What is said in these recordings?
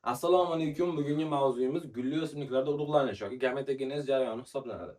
Assalomu alaykum. Bugungi mavzuyimiz gulli o'simliklarda urug'lanish yoki gametogenez jarayoni hisoblanadi.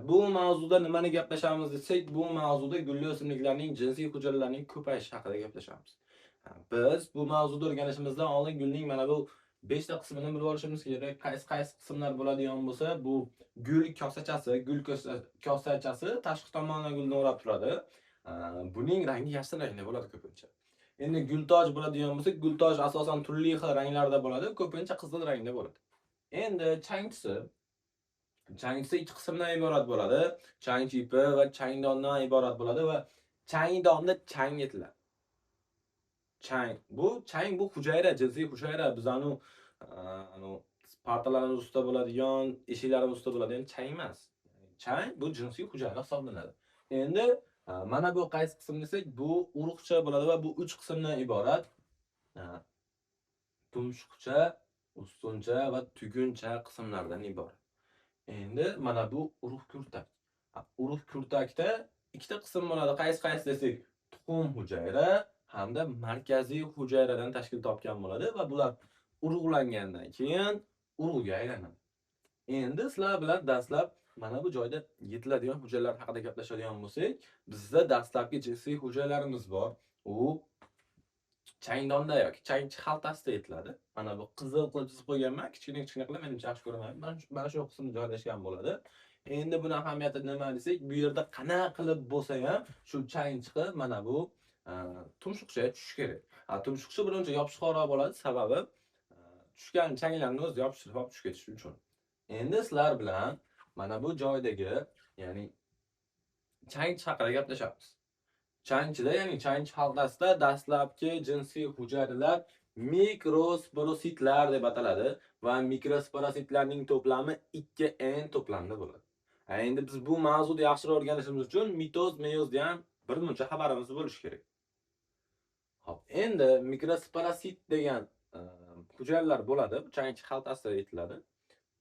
Bu mavzuda nimani gaplashamiz desak, bu mavzuda gulli o'simliklarning jinsiy hujayralarining ko'payishi haqida gaplashamiz. Biz bu mavzuda o'rganishimizdan oldin gulning mana bu 5 ta qismini bilib olishimiz kerak. Qaysi qaysi qismlar bo'ladigan bo'lsa, bu gul kosachasi, gul kosachasi tashqi tomonidan gulni o'rab turadi. Buning rangi yashil rangda bo'ladi ko'pincha. Endi gultoj bo'ladigan bo'lsa, gultoj asosan turli xil ranglarda bo'ladi, ko'pincha qizil rangda bo'ladi. Endi changchisi, changchisi ikki qismdan iborat bo'ladi. Changchi ipi va changdondan iborat bo'ladi va changdonda chang etiladi. Chang, bu chang bu hujayra, jinsiy hujayra. Biz anu partalarimiz ustida bo'ladigan, eshiklarimiz ustida bo'ladigan chang emas. Chang bu jinsiy hujayra hisoblanadi. Endi mana bu qaysi qism desak, bu urug'cha bo'ladi va bu 3 qismdan iborat. Tumshuqcha, ustuncha va tuguncha qismlardan iborat. Endi mana bu urug' kurtak. Urug' kurtakda ikkita qism bo'ladi. Qaysi qaysi desak, tuxum hujayra hamda markaziy hujayradan tashkil topgan bo'ladi va bular urug'langandan keyin urug'ga aylanadi. Endi sizlar bilan dastlab mana bu joyda yetiladigan hujayralar haqida gaplashadigan bo'lsak, bizda dastlabki jinsiy hujayralarimiz bor. U changdonda yoki changchi xaltasida yetiladi. Mana bu qizil qilib chizib qo'yganman, kichkina kichkina qilib, menimcha yaxshi ko'raman. Mana shu qismda joylashgan bo'ladi. Endi buni ahamiyati nima desak, bu yerda qanaqa qilib bo'lsa ham shu chang chiqib mana bu tumshuqchaga tushishi kerak. Tumshuqcha birmuncha yopishqoqroq bo'ladi, sababi tushgan changlarni o'zi yopishtirib olib tushib ketishi uchun. Endi sizlar bilan mana bu joydagi, ya'ni changchi haqida gaplashamiz. Changchida, ya'ni changchi xaltasida dastlabki jinsiy hujayralar mikrosporositlar deb ataladi va mikrosporositlarning to'plami 2N to'plamda bo'ladi. Endi biz bu mavzuni yaxshiroq o'rganishimiz uchun mitoz, meyoz degan bir muncha xabarimiz bo'lishi kerak. Xo'p, endi mikrosporosit degan hujayralar bo'ladi, bu changchi xaltasida yetiladi.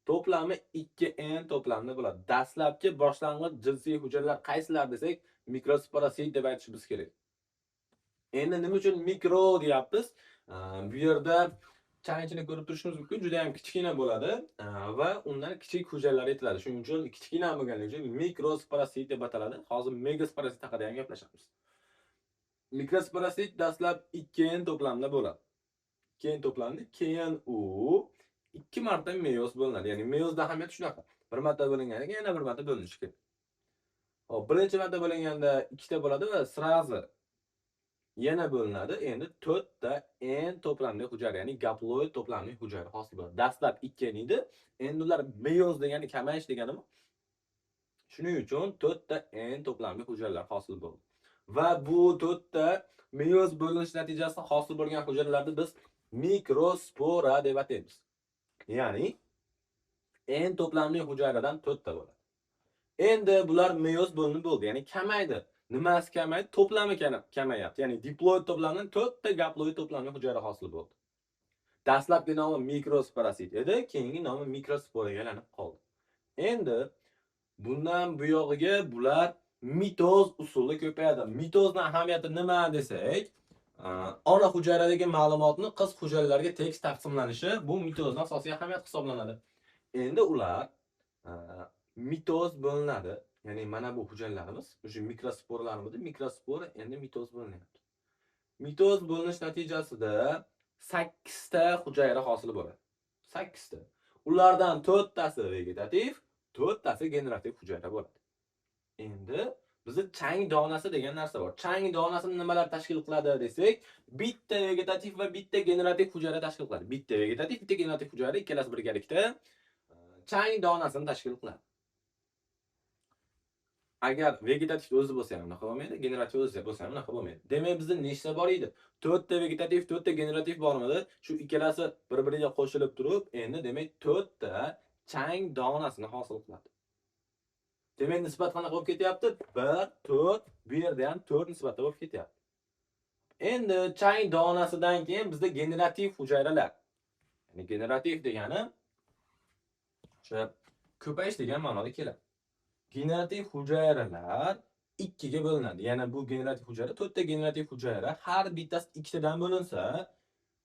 To'plami 2N to'plamda bo'ladi. Dastlabki boshlang'ich jinsiy hujayralar qaysilar desak, mikrosporosit deb aytishimiz kerak. Endi nima uchun mikro deyapmiz? Bu yerda changchini ko'rib turishimiz mumkin, juda ham kichkina bo'ladi va undan kichik hujayralar yetiladi. Shuning uchun kichkina bo'lganligi uchun mikrosporosit deb ataladi. Hozir megasporosit haqida ham gaplashamiz. Mikrosporosit dastlab 2N to'plamda bo'ladi. 2N to'plamda, keyin u 2 marta meyoz bo'linadi. Ya'ni meyozda ahamiyati shunaqa. Bir marta bo'lingandan keyin yana bir marta bo'linishi kerak. Hop, birinchi marta bo'linganda 2 ta bo'ladi va srazi yana bo'linadi. Endi 4 ta N to'plamli hujayra, ya'ni gaploid to'plamli hujayra hosil bo'ladi. Dastlab 2 N edi. Endi ular meyoz degani kamayish deganimi? Shuning uchun 4 ta N to'plamli hujayralar hosil bo'ldi. Va bu 4 ta meyoz bo'linish natijasida hosil bo'lgan hujayralarni biz mikrospora deb ataymiz. Ya'ni N to'plamli hujayradan 4 ta bo'ladi. Endi bular meyoz bo'linib bo'ldi, ya'ni kamaydi. Nimasi kamaydi? To'plami kamayapti. Ya'ni diploid to'plamdan 4 ta gaploid to'plamli hujayra hosil bo'ldi. Dastlabki nomi mikrosporosit edi, keyingi nomi mikrosporaga aylanib qoldi. Endi bundan buyog'iga bular mitoz usuli ko'payadi. Mitozning ahamiyati nima desak, ona hujayradagi ma'lumotni qiz hujayralarga tekis taqsimlanishi bu mitozning asosiy ahamiyati hisoblanadi. Endi ular mitoz bo'linadi. Ya'ni mana bu hujayralarimiz, o'sha mikrosporalarimiz, mikrospora endi mitoz bo'linyapti. Mitoz bo'linish natijasida 8 ta hujayra hosil bo'ladi. 8 ta. Ulardan 4 tasi vegetativ, 4 tasi generativ hujayra bo'ladi. Endi bizda chang donasi degan narsa bor. Chang donasini nimalar tashkil qiladi desak, bitta vegetativ va bitta generativ hujayra tashkil qiladi. Bitta vegetativ, bitta generativ hujayra ikkalasi birgalikda chang donasini tashkil qiladi. Agar vegetativ o'zi bo'lsa ham unaqa bo'lmaydi, generativ o'zi bo'lsa ham unaqa bo'lmaydi. Demak, bizda nechta bor edi? 4 ta vegetativ, 4 ta generativ bormidi? Shu ikkalasi bir-biriga qo'shilib turib, endi demak 4 ta chang donasini hosil qiladi. Demak, nisbat qanaqa bo'lib ketyapti? 1, 4, bu yerda ham 4 nisbatda bo'lib ketyapti. Endi chang donasidan keyin bizda generativ hujayralar. Ya'ni generativ degani o'sha ko'payish degan ma'noda keladi. Generativ hujayralar 2 ga bo'linadi. Yana bu generativ hujayra 4 ta generativ hujayra, har bittasi 2 tadan bo'linsa,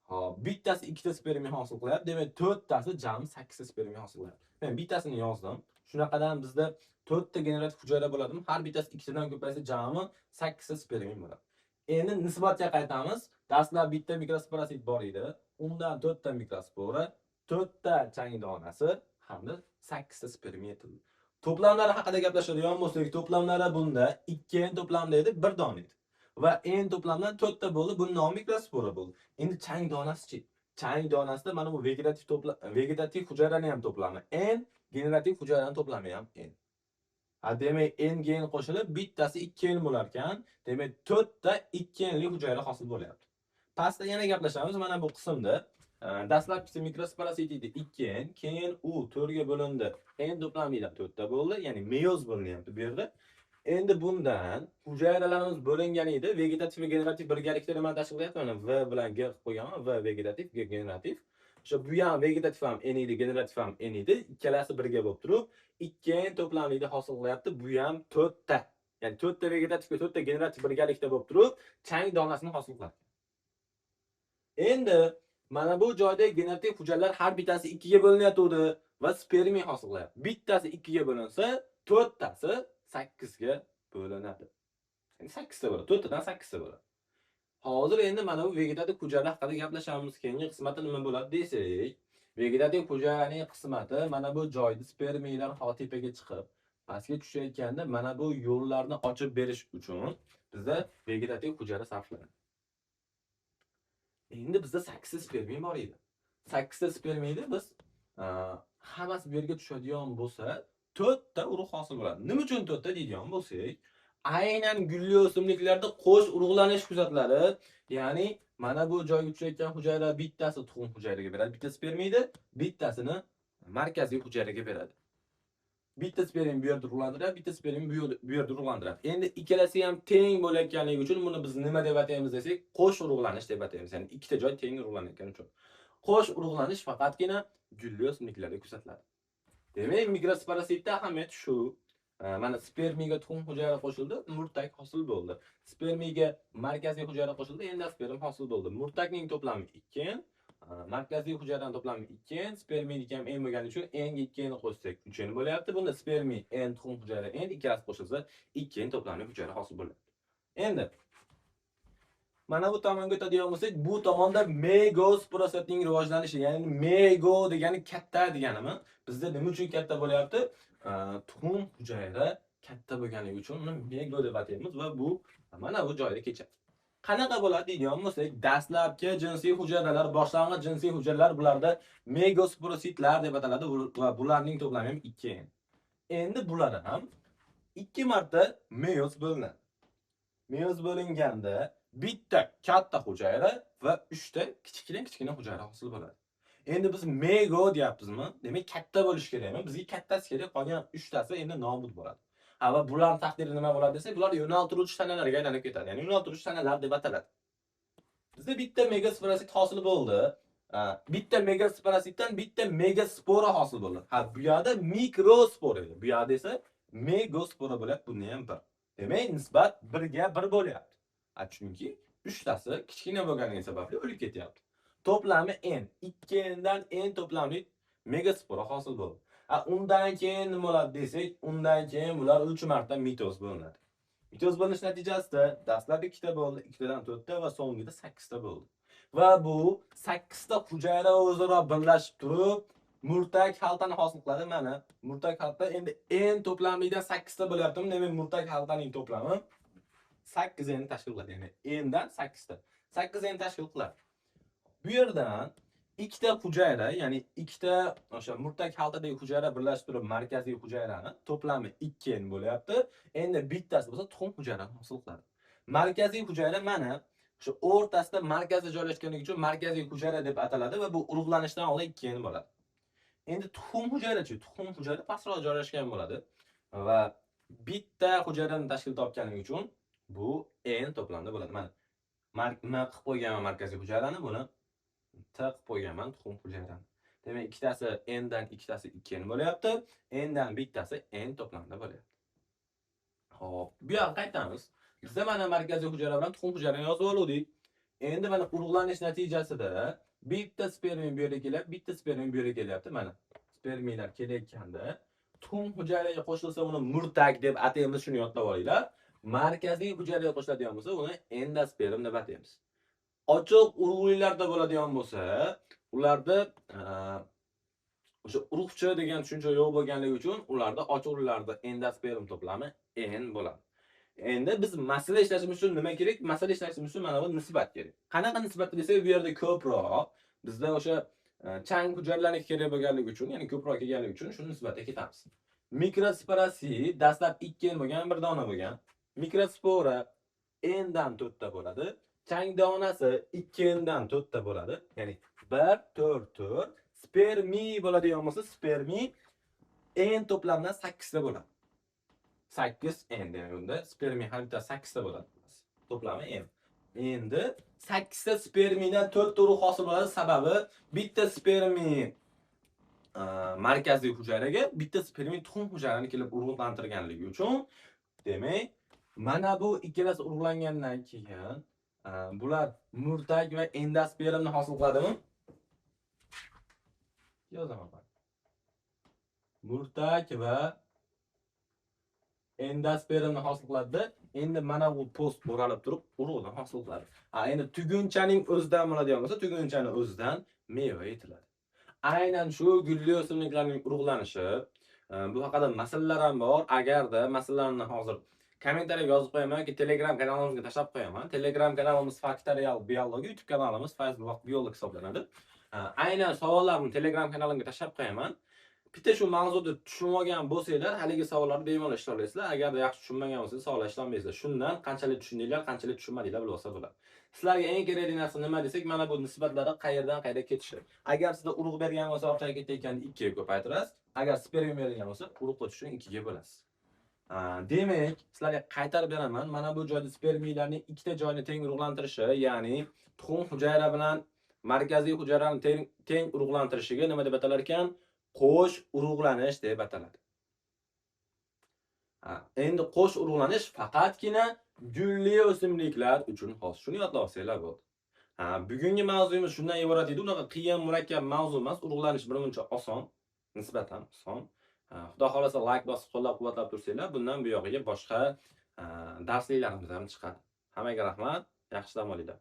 Hop, bittasi ikkita spermiy hosil qilyapti. Demak, to'rttasi jami 8 ta spermiy hosil qilyapti. Men bittasini yozdim. Shunaqadan bizda 4 ta generativ hujayra bo'ladimi? Har bittasi ikkitadan ko'paysa jami 8 ta spermiy bo'ladi. Endi nisbatga qaytamiz. Dastlab bitta mikrosporosit bor edi. Undan 4 ta mikrospora, 4 ta chang donasi hamda 8 ta spermiy yetildi. To'plamlari haqida gaplashadigan bo'lsak, to'plamlari bunda 2 n to'plamda edi, 1 dona edi. Va n to'plamdan 4 ta bo'ldi, buni nomi mikrospora bo'ldi. Endi chang donasi-chi? Chang donasida mana bu vegetativ to'plam, vegetativ hujayrani ham to'plami n, generativ hujayrani to'plami ham n. Ha, demak, n ga n qo'shilib bittasi 2 n bo'lar ekan. Demak, 4 ta 2 nli hujayra hosil bo'lyapti. Pastda yana gaplashamiz mana bu qismda. Dastlabkisi mikrosporosit edi 2 n, keyin u 4 ga bo'lindi. N to'plamidan 4 ta bo'ldi, ya'ni meyoz bo'linyapti bu yerda. Endi bundan hujayralarimiz bo'lingan edi. Vegetativ va generativ birgalikda nima tashkil qilyapti? Mana V bilan G qilib qo'yganman. V vegetativ, G generativ. O'sha bu ham vegetativ ham N edi, generativ ham N edi. Ikkalasi birga bo'lib turib, 2 N to'plamlikda hosil qilyapti. Bu ham 4 ta. Ya'ni 4 ta vegetativ va 4 ta generativ birgalikda bo'lib turib, chang donasini hosil qiladi. Endi mana bu joyda generativ hujayralar har bittasi 2 ga bo'linayotdi va spermiy hosil qilyapti. Bittasi 2 ga bo'linsa, to'rttasi 8 ga bo'linadi. Ya'ni 8 ta bo'ladi. 4 tadan 8 ta bo'ladi. Hozir endi mana bu vegetativ hujayra haqida gaplashamiz. Keyingi qismati nima bo'ladi desak, vegetativ hujayraning qismati mana bu joyda spermiylar tepaga chiqib, pastga tushayotganda mana bu yo'llarni ochib berish uchun bizda vegetativ hujayra sarflanadi. Endi bizda 8 ta spermiy bor edi. 8 ta spermiyni biz hammasi bu yerga tushadigan bo'lsa, 4 ta urug' hosil bo'ladi. Nima uchun 4 ta deydigan bo'lsak, aynan gulli o'simliklarda qo'sh urug'lanish kuzatiladi. Ya'ni mana bu joyga tushayotgan hujayra bittasi tuxum hujayraga beradi, bitta spermiyni, bittasini markaziy hujayraga beradi. Bitta spermiy bu yerda urug'lantiradi, bitta spermiy bu yerda urug'lantiradi. Endi ikkalasi ham teng bo'layotganligi uchun buni biz nima deb ataymiz desak, qo'sh urug'lanish deb ataymiz. Ya'ni ikkita joy teng urug'lanayotgani uchun. Qo'sh urug'lanish faqatgina gulli o'simliklarda kuzatiladi. Demak, mikrosporositda ahamiyat shu. Mana spermiyga tuxum hujayra qo'shildi, murtak hosil bo'ldi. Spermiyga markaziy hujayra qo'shildi, endosperm hosil bo'ldi. Murtakning to'plami 2 n, markaziy hujayraning to'plami 2 n, spermiyniki ham n bo'lgani uchun n ga 2 n qo'shsak 3 n bo'lyapti. Bunda spermiy n, tuxum hujayra n, ikkalasi qo'shilsa 2 n to'plamli hujayra hosil bo'lyapti. Endi mana bu tomonga o'tadigan bo'lsak, bu tomonda megosporositning rivojlanishi, ya'ni mego degani katta deganimi? Bizda nima uchun katta bo'lyapti? Tuxum hujayra katta bo'lganligi uchun uni mego deb ataymiz va bu mana bu joyda kechadi. Qanaqa bo'ladi deydigan bo'lsak, dastlabki jinsiy hujayralar, boshlang'ich jinsiy hujayralar bularda megosporositlar deb ataladi va bularning to'plami ham 2 n. Endi bular ham 2 marta meyoz bo'linadi. Meyoz bo'linganda bitta katta hujayra va 3 ta kichkina hujayra hosil bo'ladi. Endi biz mego deyapmizmi? Demak, katta bo'lishi kerakmi? Bizga kattasi kerak, qolgan 3 tasi endi nobud bo'ladi. Ha, va bularning taqdiri nima bo'ladi desak, bular yo'naltiruvchi tanalarga aylanib ketadi. Ya'ni yo'naltiruvchi tanalar deb ataladi. Bizda bitta megasporosit hosil bo'ldi. Bitta megasporositdan bitta megaspora hosil bo'ldi. Ha, bu yerda mikrospora edi. Bu yerda esa megospora bo'lyapti, buni ham bir. Demak, nisbat 1 ga 1 bo'lyapti. Ha, chunki 3 tasi kichkina bo'lganligi sababli o'lib ketyapti. To'plami n, 2 n dan n to'plamli megaspora hosil bo'ldi. Ha, undan keyin nima bo'ladi desak, undan keyin bular 3 marta mitoz bo'linadi. Mitoz bo'linish natijasida dastlab 2 ta bo'ldi, 2 tadan 4 ta va so'ngida 8 ta bo'ldi. Va bu 8 ta hujayra o'zaro birlashib turib, murtak xaltani hosil qiladi. Mana murtak xalta endi n to'plamidan 8 ta bo'lyaptimi? Demak, murtak xaltaning to'plami 8 n tashkil qiladi. Ya'ni n dan 8 ta. 8 n tashkil qiladi. Bu yerdan ikkita hujayra, ya'ni ikkita o'sha murtak xaltadagi hujayra birlashib turib markaziy hujayrani to'plami 2 n bo'lyapti. Endi bittasi bo'lsa tuxum hujayrani hosil qiladi. Markaziy hujayra mana o'sha o'rtasida markazda joylashganligi uchun markaziy hujayra deb ataladi va bu urug'lanishdan oldin 2 n bo'ladi. Endi tuxum hujayrachi, tuxum hujayra pastroq joylashgan bo'ladi va bitta hujayrani tashkil topganligi uchun bu n to'plamda bo'ladi. Mana M qilib qo'yganman markaziy hujayrani, buni T qilib qo'yganman tuxum hujayrani. Demak, ikkitasi n dan ikkitasi 2 n bo'lyapti. N dan bittasi n to'plamda bo'lyapti. Xo'p, bu yoqqa qaytamiz. Bizda mana markaziy hujayra bilan tuxum hujayrani yozib oldik. Endi mana urug'lanish natijasida Bitta spermiy bu yerga kelyapti, bitta spermiy bu yerga kelyapti. Mana spermiylar kelayotganda tuxum hujayraga qo'shilsa uni murtak deb ataymiz, shuni yodlab olinglar. Markaziy hujayraga qo'shiladigan bo'lsa, uni endosperm deb ataymiz. Ochiq urug'lilarda bo'ladigan bo'lsa, ularda o'sha urug'cha degan tushuncha yo'q bo'lganligi uchun ularda ochiq urug'larda endosperm to'plami N bo'ladi. Endi biz masala ishlashimiz uchun nima kerak? Masala ishlashimiz uchun mana bu nisbat kerak. Qanaqa nisbat desak, bu yerda ko'proq bizda o'sha chang hujayralari kerak bo'lganligi uchun, ya'ni ko'proq kelganligi uchun shu nisbatga ketamiz. Mikrosporasi dastlab 2 N bo'lgan, bir dona bo'lgan. Mikrospora N dan 4 ta bo'ladi. Chang donasi 2 N dan 4 ta bo'ladi. Ya'ni 1 4 4. Spermiy bo'ladigan bo'lsa, spermiy N to'plamidan 8 ta bo'ladi. 8 N demak unda spermiy har bittasi 8 ta bo'ladi. To'plami N. Endi 8 ta spermiydan 4 ta urug' hosil bo'ladi. Sababi bitta spermiy markaziy hujayraga, bitta spermiy tuxum hujayrani kelib urug'lantirganligi uchun, demak, mana bu ikkalasi urug'langandan keyin bular murtak va endospermni hosil qiladimi? Yozaman. Murtak va endospermni hosil qiladi. Endi mana bu post o'ralib turib urug'ni hosil qiladi. Endi tugunchaning o'zidan bo'ladigan bo'lsa, tugunchaning o'zidan meva yetiladi. Aynan shu gulli o'simliklarning urug'lanishi, bu haqida masalalar ham bor. Agarda masalalarni hozir kommentariyaga yozib qo'yaman yoki Telegram kanalimizga tashlab qo'yaman. Telegram kanalimiz Faktorial Biologiya, YouTube kanalimiz Fayzulloh Biolog hisoblanadi. Aynan savollarni Telegram kanalimga tashlab qo'yaman. Bitta shu mavzuni tushunib olgan bo'lsanglar, haligi savollarni bemalol ishlay olasizlar. Agarda yaxshi tushunmagan bo'lsangiz, savollar ishlolmaysizlar. Shundan qanchalik tushundinglar, qanchalik tushunmadinglar bilib olsa bo'ladi. Sizlarga eng kerakli narsa nima desak, mana bu nisbatlari qayerdan qayerga ketishi. Agar sizda urug' bergan bo'lsa, orqaga ketayotganda 2 ga ko'paytirasiz. Agar spermiya berilgan bo'lsa, urug' qo'shishini 2 ga bo'lasiz. Demak, sizlarga qaytarib beraman. Mana bu joyda spermiylarning ikkita joyini teng urug'lantirishi, ya'ni tuxum hujayra bilan markaziy hujayrani teng urug'lantirishiga nima deb atalar ekan? Qo'sh urug'lanish deb ataladi. Endi qo'sh urug'lanish faqatgina gulli o'simliklar uchun xos. Shuni yodlab olsanglar bo'ldi. Bugungi mavzuyimiz shundan iborat edi. Unaqa qiyin, murakkab mavzu emas. Urug'lanish birmuncha oson, nisbatan oson. Xudo xolasa like bosib qo'llab-quvvatlab tursanglar, bundan buyog'iga boshqa darsliklarimiz ham chiqadi. Hammaga rahmat, yaxshi dam olinglar.